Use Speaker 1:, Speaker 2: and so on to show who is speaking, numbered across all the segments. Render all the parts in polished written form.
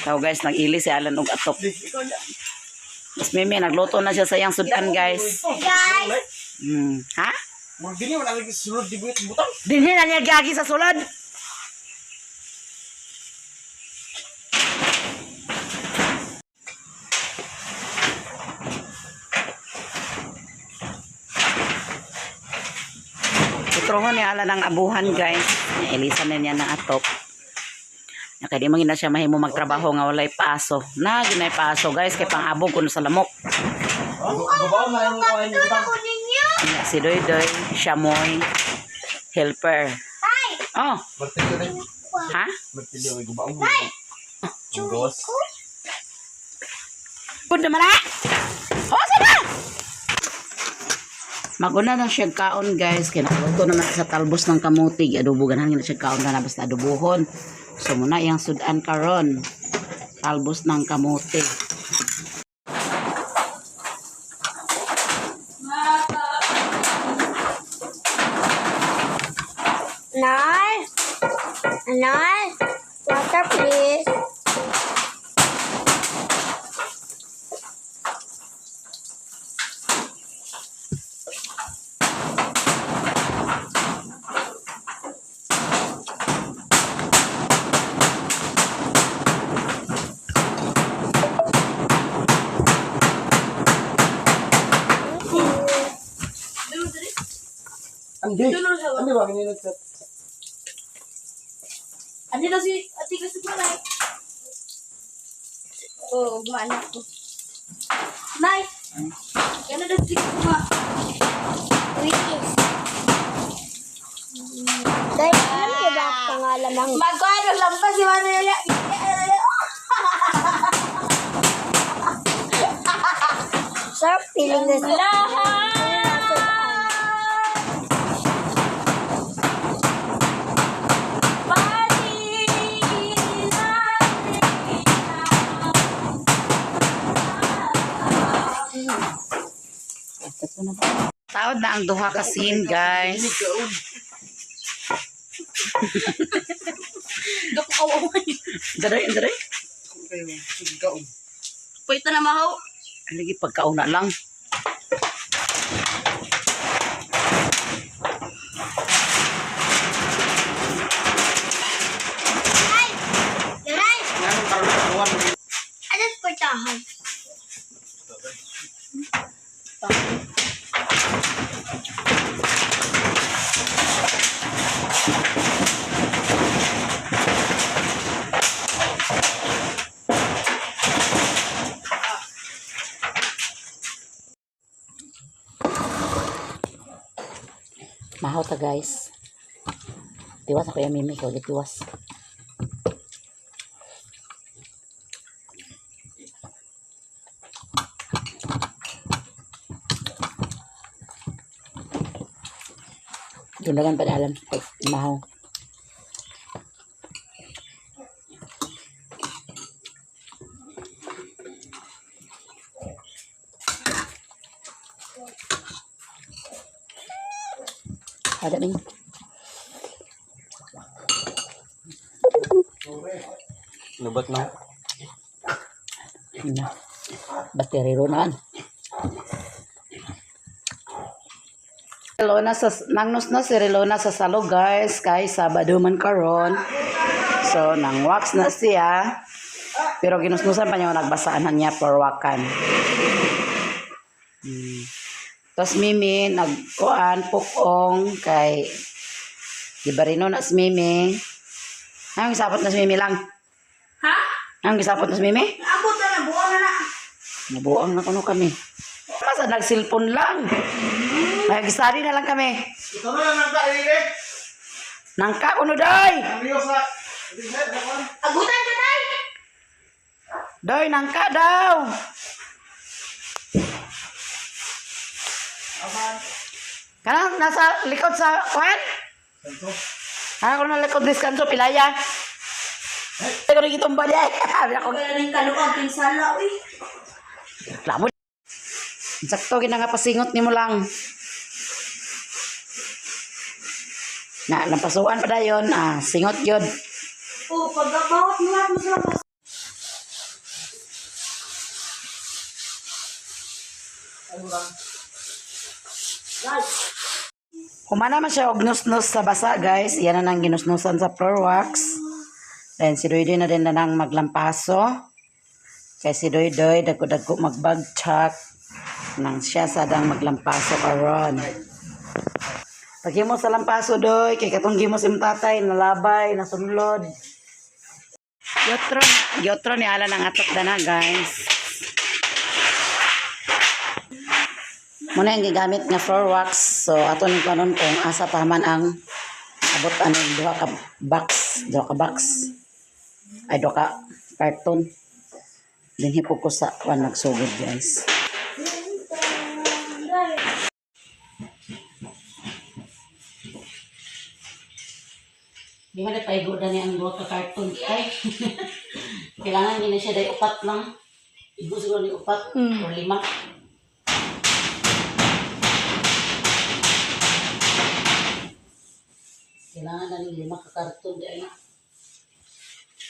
Speaker 1: So guys, nag-ili si Alan og atop. Mas Mimi, nagluto na siya sa iyang sudan, guys.
Speaker 2: Guys!
Speaker 1: Ha?
Speaker 3: Magdini wala lagi sulod di buit butang.
Speaker 1: Dinhi na niya giagi sa sulod. Putrohon ni Alan ang abuhan, guys. Elisa na niya ng atop. Nga kay di man gina siya mahimo magtrabaho nga walay paso. Na ginay paso, guys, kay pang-abog kuno sa lamok.
Speaker 3: Gubaw na yung kuha ni butang.
Speaker 2: Ako ninyo!
Speaker 1: Nya si Doy Doy, siya mo'y helper.
Speaker 2: Ay!
Speaker 1: Oh,
Speaker 3: Martilyo na.
Speaker 1: ha?
Speaker 3: Martilyo ay gubaw. Ang gawas.
Speaker 1: Good naman na! Oh, sana! Maguna na siya kaon, guys. Kaya nakaluto naman sa talbos ng kamuti. Adobo ganahan na siya kaon na basta adobohon. So muna iyang sudan karon. Talbos ng kamuti.
Speaker 2: Nay! Nay! Water, please.
Speaker 3: Andi. Andi ba kanina nagset?
Speaker 4: Ano daw si Ate kasi ko, Nay? Oo, oh, ko. Nay! Ano daw si Kuma?
Speaker 2: Please. Dahil alam niyo ba ang pangalan ng
Speaker 4: Magkano lang pa si Manuela?
Speaker 2: Sarap feeling na sa
Speaker 4: Lahat!
Speaker 1: Taod na ang duha ka scene, guys. Daray, daray.
Speaker 3: Kayo sige kaon.
Speaker 4: Pwede na mahaw.
Speaker 1: Lagi pagkauna lang.
Speaker 2: Nay! Nay!
Speaker 3: Nganong karon kawan.
Speaker 2: Ano portahan?
Speaker 1: Mahaw ta, guys. Tiwas ako yung mimi ko. Tiwas. Doon naman pa alam. Pag mahaw. Ada ning.
Speaker 3: Lubat na.
Speaker 1: Na. Battery ro naan. Relona sa nangnos na si Relona sa salo, guys, kay Sabado man karon. So nang wax na siya. Pero ginusnusan pa niya nagbasaan na niya porwakan. Tapos Mimi nagkuan pukong kay gibarino na si Mimi. Ang gisapot na si Mimi lang.
Speaker 4: Ha?
Speaker 1: Ang gisapot na si Mimi?
Speaker 4: Ako ta na, buo na na.
Speaker 1: Nabuang na kuno kami. Masa nagsilpon lang. Nag-study na lang kami.
Speaker 3: Ito na lang nangka eh.
Speaker 1: Nangka kuno doy.
Speaker 3: Ang Rio sa
Speaker 4: Agutan ka, Nay!
Speaker 1: Doy nangka daw. Kanang nasa likod sa kuan? Kanang kuno likod diskanso pilaya. Ay, ko gitumba diay. Sabi ako,
Speaker 4: Wala na yung kaluang pinsala, uy.
Speaker 1: reklamo. Sakto gina nga pasingot nimo lang. Na lampasuan pa dayon, ah, singot gyud.
Speaker 4: Oh, pagkabawat mo lahat mo sa labas.
Speaker 1: Humana man siya og nusnus sa basa, guys. Yan na nang ginusnusan sa floor wax. Then si Doydoy na din na nang maglampaso. Kay si Doydoy, dagko-dagko magbagchak. Nang siya sa dang maglampaso karon. Paghimo sa lampaso, Doy, kay katong gimo sa imong tatay, nalabay, nasunlod. Yotro, yotro ni ala ng atok dana, guys. Muna yung gigamit nga floor wax. So ato ning kanon kung asa taman ang abot ano duha ka box, duha ka box. Ay duha ka carton. Dinhi po ko sa kwan magsugod, guys. Di ba na paigo na niya ang duha ka carton ay. Kailangan gina siya dahil upat lang. Igo siguro ni upat or lima. Kailangan na ning lima ka karton di ay na.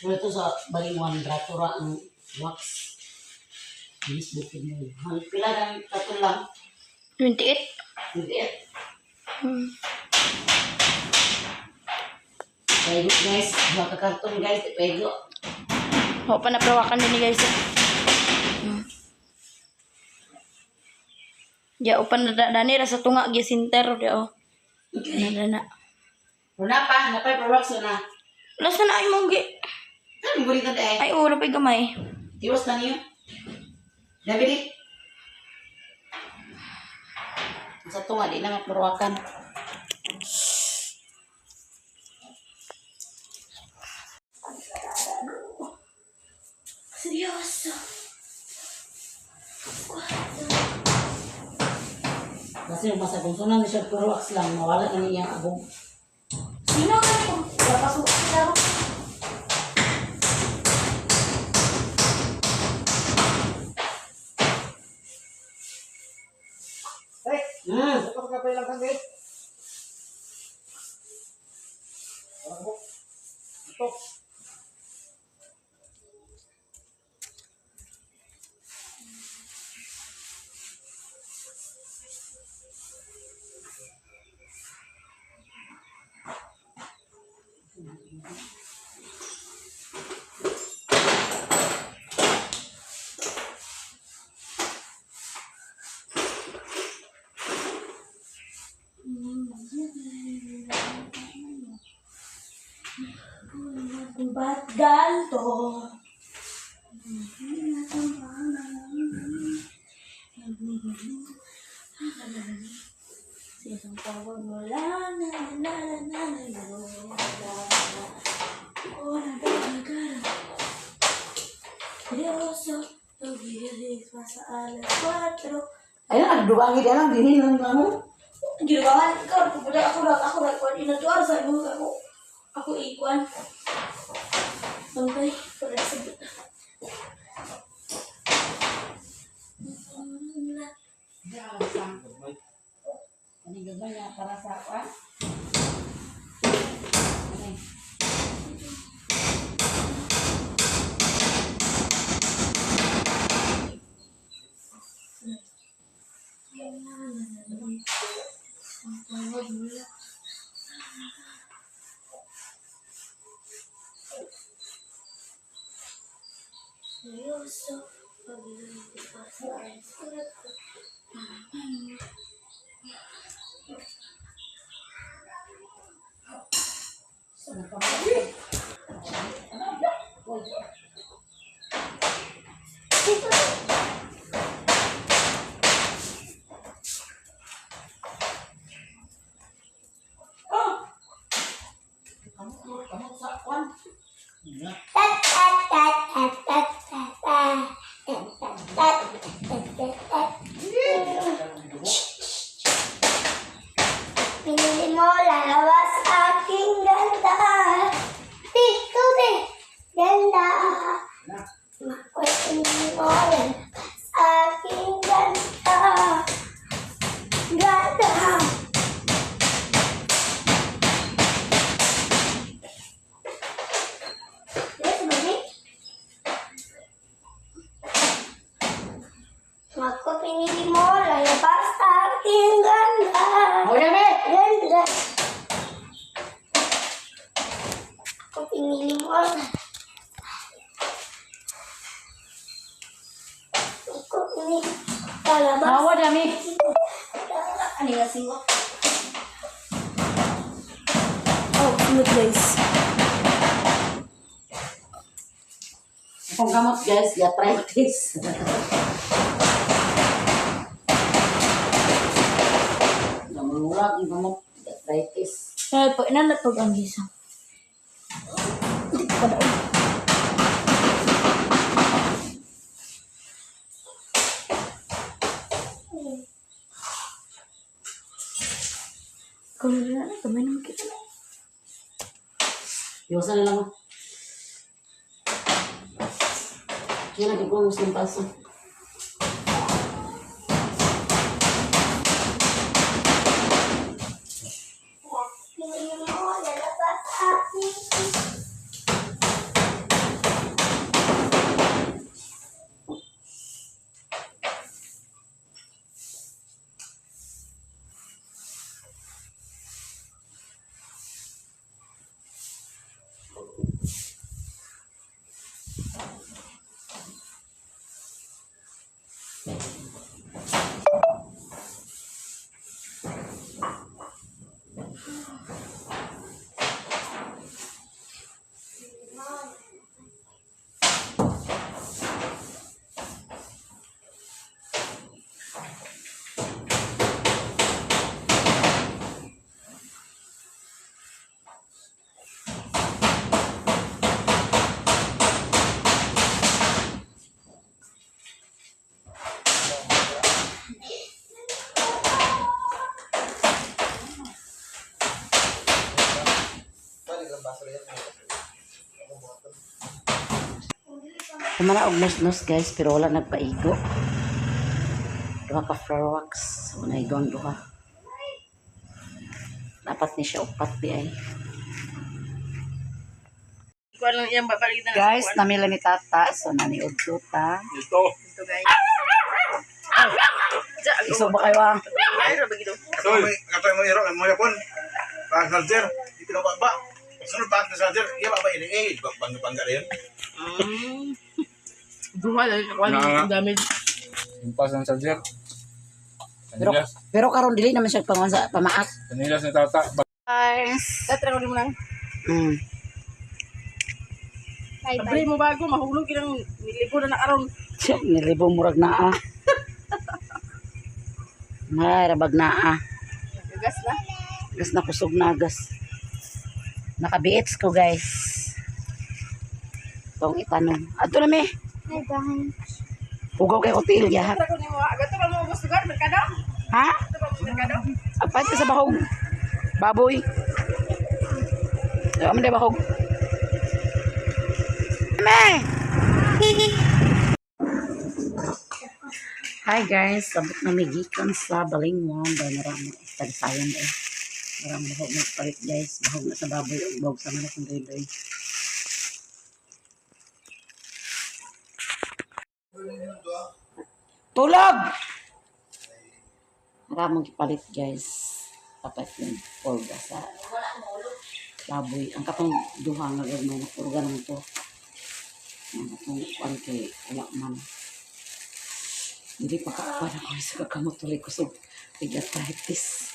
Speaker 1: Pero ito sa balinguan, ratura ang wax. Bilis bukid mo. Ang pila ng karton lang?
Speaker 4: 28.
Speaker 1: 28. Paigo guys, duha ka karton guys, di paigo.
Speaker 4: Ho pa naprawakan din ni guys. Ya upan na dani ra sa tunga gi center di oh. Na na.
Speaker 1: Una pa, napay per wax na.
Speaker 4: Lasa na ay mong gi.
Speaker 1: Ano gurita di ay?
Speaker 4: Ay ulo pa gamay.
Speaker 1: Tiwas na niyo. David. Sa tunga di na mapurwakan.
Speaker 4: Seryoso.
Speaker 1: Kasi yung basta kung sunan ni siya puro wax lang, mawala na niya ang abog.
Speaker 4: Sino ka ko? Papasok ka.
Speaker 3: Hey! Ito ka pa ilang kangit. Ito.
Speaker 4: Ba't ganto? Sisang tawag mo lang na na na na na na na Oh, na na na. Seryoso, nagigilig pa sa alas 4.
Speaker 1: Ayun, nagdubangi ka lang, dini lang lang.
Speaker 4: Ginawa ikaw, pupunta ako lang, ako lang, kuan, inatuar sa imo ako. Ako ikuan. Bantay, para sa
Speaker 1: Ano yung gagawin niya para sa ako, ah? Ano yun?
Speaker 4: Seryoso, pag-ibig pa sa alas 4.
Speaker 1: Kamot sa kwan.
Speaker 2: Tat, tat, tat, tat, tat, tat, tat, tat, tat, tat, tat, tat. Pinili mo lalabas aking ganda. Lalabas.
Speaker 1: Hawa dami.
Speaker 4: Ano yung singo? Oh, look, guys.
Speaker 1: Akong gamot, guys, arthritis. Namuluwag ang gamot, arthritis.
Speaker 4: Inalat pag ang gisa. Hindi ko pa daw. Kung wala na, kamay na makita na.
Speaker 1: Iwasan na lang. Kaya lagi ko ang paso.
Speaker 2: Lalabas aking.
Speaker 1: Kumana og nus, guys, pero wala nagpaigo. Duha ka floor wax, wala igo ang duha. Dapat ni siya upat di ay.
Speaker 4: Kuha lang iyang babalik na.
Speaker 1: Guys, namila ni tata, so naniud ko ta.
Speaker 5: Dito.
Speaker 4: Ito, guys.
Speaker 1: Iso ba kayo ah?
Speaker 4: Ay, rabagi daw.
Speaker 5: Soy.
Speaker 6: Katay mo iro mo yapon. Pag charger, dito na ba? Sunod pa sa charger, iya ba ba ini eh bang bangga rin.
Speaker 4: Duha lang. Kuha
Speaker 5: Na-
Speaker 4: lang damage.
Speaker 5: Yung pas ng charger.
Speaker 1: Pero
Speaker 5: Kanilas.
Speaker 1: pero karon dili naman siya panguan sa pamaak.
Speaker 5: Kanilas ni tata.
Speaker 1: Guys.
Speaker 4: Tatra ko mo lang. Abri mo bago, mahulog kinang niligo na nakaroon.
Speaker 1: Siya, nilibo murag naa. Marabag naa.
Speaker 4: Gas na.
Speaker 1: Gas na kusog na gas. Nakabiits ko, guys. Itong itanong. Ato na mi.
Speaker 2: Hi, guys.
Speaker 1: Ugaw kay kutil ya.
Speaker 4: Tatra ko nimo. Agato pa mo gusto lugar, merkado.
Speaker 1: Ha?
Speaker 4: Ato pa mo merkado.
Speaker 1: Apat sa bahog. Baboy. Amo na bahog. Me. Hi guys, sabot na may gikan sa Balingwang dahil marami tagsayan eh. Marami bahog na palit, guys. Bahog na sa baboy ug bahog sa manok ng doy. Tulog! Maraming gipalit, guys. Dapat yung purga sa baboy. Ang katong duha nga gagmay na purga naman to. Ang katong kuan kay wala man. Hindi pa kakuan ako sa kakamot tuloy kusog. Tig arthritis.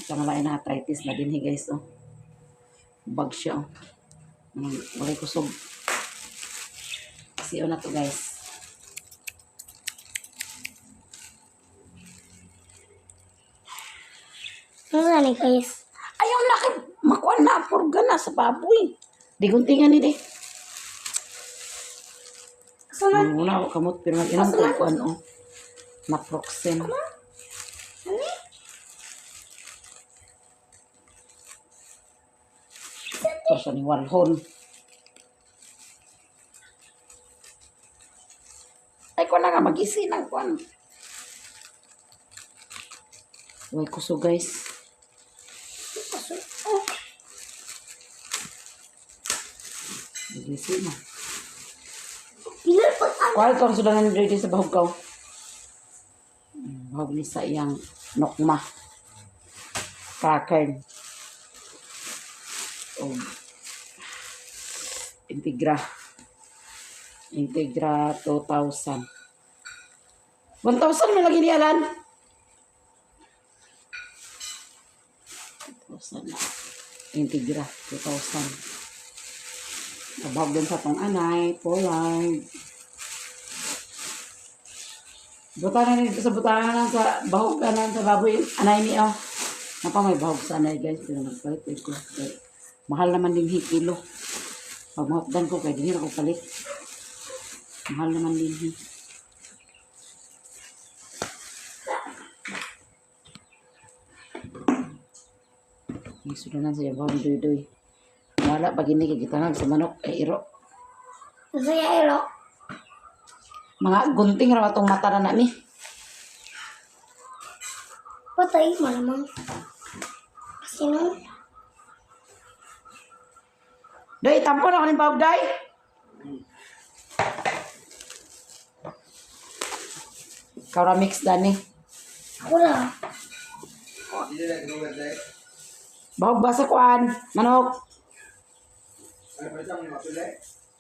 Speaker 1: Kamalain na arthritis na din guys. Oh. Bag siya. Oh. Walay kusog. Siyo na to, guys.
Speaker 2: Ano ni, guys?
Speaker 1: Ayaw na kay makuan na purga na sa baboy. Di guntingan ni di.
Speaker 2: Sunod.
Speaker 1: Wala ako kamot pero mag-inom ko kuan oh. Naproxen. Ito sa ni Walhon. Ay ko na nga mag-isi ng kuan. Uy, kuso, guys. Mag-isi na.
Speaker 2: Pila pa ang
Speaker 1: Kuha ito ang sudangan ni sa bahog ko. Bahog ni sa iyang nokma. Cracker. O Integra. Integra 2000. 1,000 man lagi ni Alan. 2,000 na. Integra, 2,000. Tabag din sa tong anay, polay. Butangan dito sa butangan sa bahog kanan sa baboy anay ni oh. Napa may bahog sa anay guys, pero nagpalit eh, ko. Kay, mahal naman din hi kilo. Pag mahapdan ko kay dinhi ra ko palit. Mahal naman din hi. May sulunan sa bahog duy-duy. Wala pag ini kay gitangag sa manok ay iro.
Speaker 2: Saya iro.
Speaker 1: Mga gunting ra atong mata na ni.
Speaker 2: Patay, malamang. Kasi nung
Speaker 1: Day, tampo na kaning bahog day. Ikaw ra mix dani.
Speaker 2: ako na.
Speaker 1: Bahog ba sa kuan? Manok.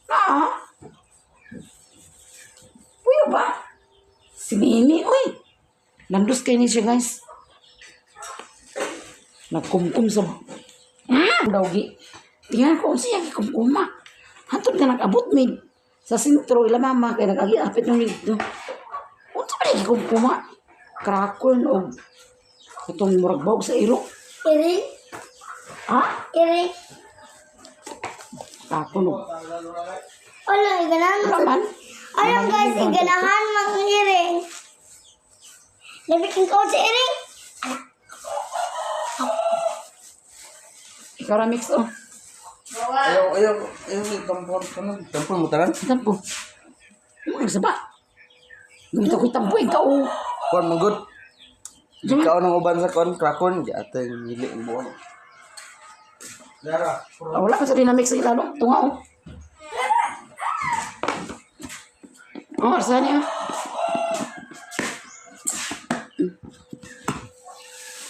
Speaker 1: Ah. Puyo ba? Si Nini, uy. Nandos kay ni siya, guys. Nagkumkum sa... Ah! Dawgi. Tingnan ko, siya gikumkuma. Hantod ka nag-abot, mig. Sa sentro, ila mama, kay nag-agi, apit nung dito. Unsa ba ni gikumkuma? Krakon o itong murag bahog sa iro.
Speaker 2: Iri,
Speaker 1: Ha?
Speaker 2: iri.
Speaker 1: Krakon o.
Speaker 2: Wala, iganahan
Speaker 1: Wala man.
Speaker 2: Alam guys, iganahan mang iring. Labikin ko sa iring.
Speaker 1: Ikaw ra mix oh.
Speaker 6: Ayaw, ayaw, ayaw, may tampon ka na. Tampon mo tanan?
Speaker 1: Tampo. Ano ang saba? Gumito ko'y tampo, ikaw. oh.
Speaker 6: Kuan mo good. Ikaw nang uban sa kuan, krakon. Di ate, ngili ang buwan. Dara.
Speaker 1: Ah, wala pa sa dynamics sa ilalo. Tunga oh. Oh, arsahan niya.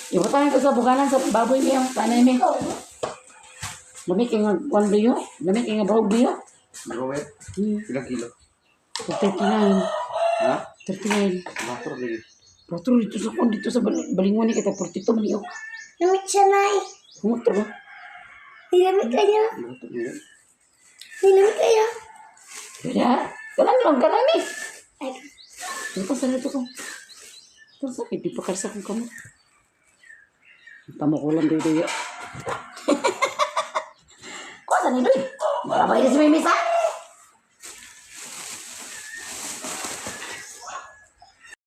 Speaker 1: Ibutahan ko sa bukanan sa baboy niya, tanay niya. Lamig kay nga kwan biyo, lamig kay nga bahog biyo.
Speaker 6: Robert, ilang kilo?
Speaker 1: 39.
Speaker 6: Ha?
Speaker 1: 39.
Speaker 6: Motor lagi.
Speaker 1: Patro dito sa kwan dito sa balingon ni kita 42 man iyo.
Speaker 2: Lamig siya na eh.
Speaker 1: Humot ba?
Speaker 2: Nilamig kaya.
Speaker 6: Motor lagi.
Speaker 2: Nilamig kaya.
Speaker 1: Kaya, kanan lang kanan ni.
Speaker 2: Ay,
Speaker 1: Ito sa nito ko. Ito sa di pa karsa kong kamot. Pamukulan doy doy. Kuha sa ni doy. Wala ba si Mimisa?